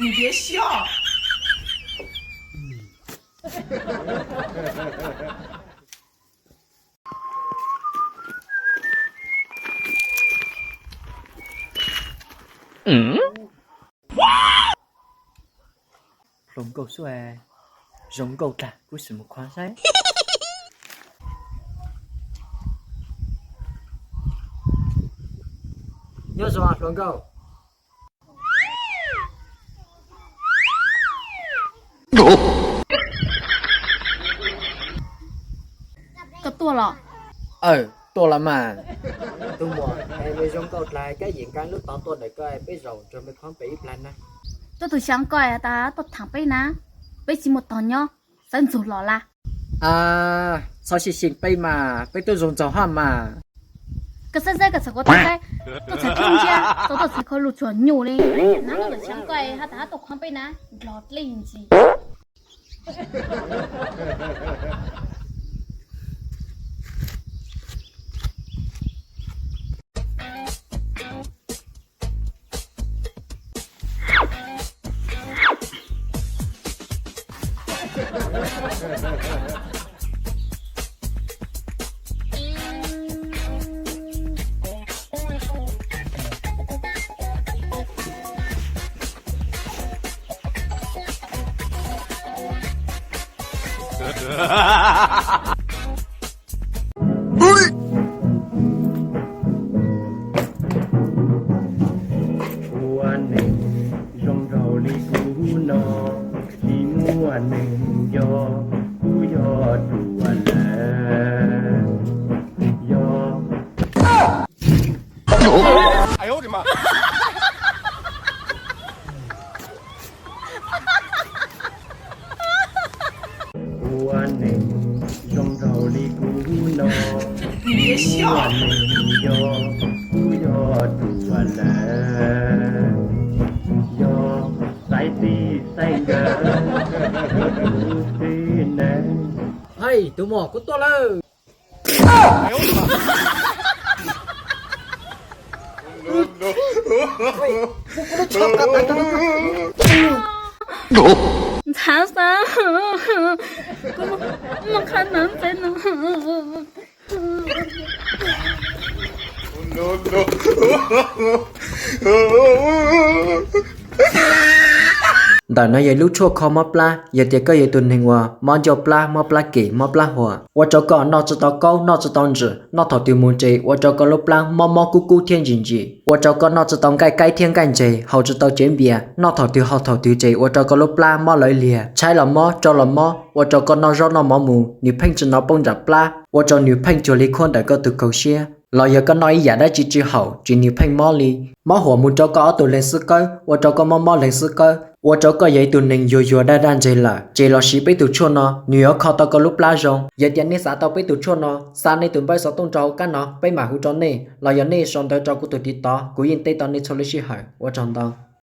Hluas nkauj xwb, zoo nkauj tag, kuv sim mus khuam saib. Nyob zoo hluas nkauj. Koj tuaj los? Aw, tuaj los mas. Tus muam, es nws zoo nkauj dlhau, kab yim nkaab lub tod tuaj ntawm koj, peb zaum nrog nws khuam pem ib plag na. Tuaj tus xyoob koj tas tuaj thaam peb na, peb tsis muaj tog nyob, xeeb ntxwv los lawm. Txhob sib xyeej peb mas, peb twb zoo nraug hab mas. Koj xeeb xeeb koj txhais kuv tau saib, tuaj txhais pheej ntsiab, tau tuaj txhais kho lus tsuag nyuj li. Nab tuaj tus xyoob koj has tas tuaj khuam peb na, nrog dlej ntsis. Ua neeg zoo nraug li kuv no, tsis muaj neeg nco, kuv yog ruam lawm, yog. Ua neeg zoo nraug li kuv no, tsis muaj neeg nco, kuv yog ruam lawm, yog xaiv txij xaiv nkawm, yog kuv tib neeg. Hais, tus muam, kuv tuaj lawm. Ntxhab xab, kuv muaj qhab ntawv ntxeev no. Ntawm no yog lub tshuaj kho mob plab. Yog tias koj yog tus neeg uas mob ncauj plab, mob plab kem, mob plab huam, ua rau koj noj tsis tau kaub, noj tsis tau ntsws, noj thaum twg mus tsev ua rau koj lub plab mob mob kub kub thiab ntsim ntsim, ua rau koj noj tsis tau nqaij kaib thiab nqaij ntseg, haus tsis tau tsev npias, noj thaum twg haus thaum twg tsev ua rau koj lub plab mob lawv liag, tshaib los mob, tsau los mob, ua rau koj noj zaub noj mov mus nws pheej tsis hnov poob nram plab, ua rau nws pheej cuag li khuab ntawm koj tus kaus siab. Los yog koj noj ib yam dab tsi tsis haum ces nws pheej mob li. Mob huam mus rau koj ob tug leeg xwb kawg, ua rau koj mob mob leeg xwb kawg, ua rau koj yog ib tug neeg yuag yuag daj daj ntseg lawm. Ces los siv peb tus tshuaj no, nws yuav kho tau koj lub plab zoo. Yog tias nej xav tau peb tus tshuaj no, xa nej tus npawb xov tooj rau hauv qab no, peb mam hu rau nej, los yog nej sau ntawv rau kuv tus tiv tov, kuv yeej teb tau nej txhua lub sij hawm. Ua tsaug ntau.